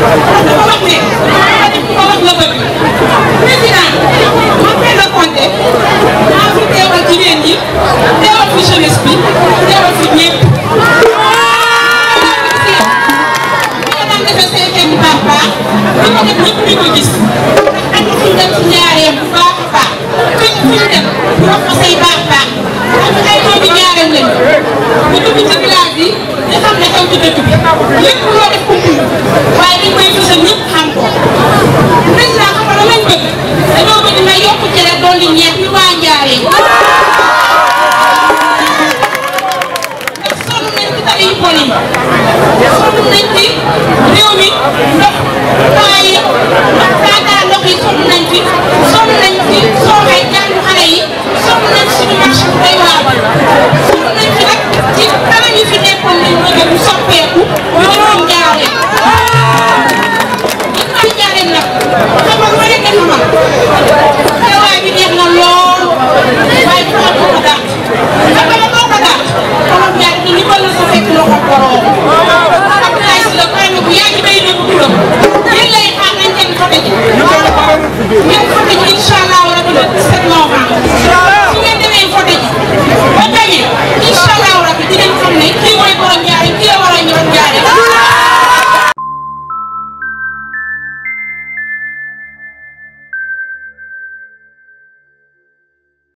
dafa wax ne ko wax la bëgg président man koy la compté maa fi teewal jigéen ñi teewal fi jeunesse bi teewal fi ñëpp daan defee CFM bu baax baax di ko def ñëpp di ko gis ak fi dem ci ñaareem bu baax a baax fi ñu dem wax ko say baax baax ak ay doomi ñaareem lañu bu dugg ci village bi nga xam ne xew ci dëkk bi lépp loo def ko waaye dañ koy fësal ñëpp xam ko président xam nga lañ bëgg dañoo bëgg nga yokk cere dolli ñeex ñu waa Njaaréem ndax sonn nañ ci tali yu bon yi sonn nañ ci réew mi ndox waaye ndox taataa ndox yi sonn nañ ci sooxee jàngu xale yi sonn nañ suñu marché bu doy waar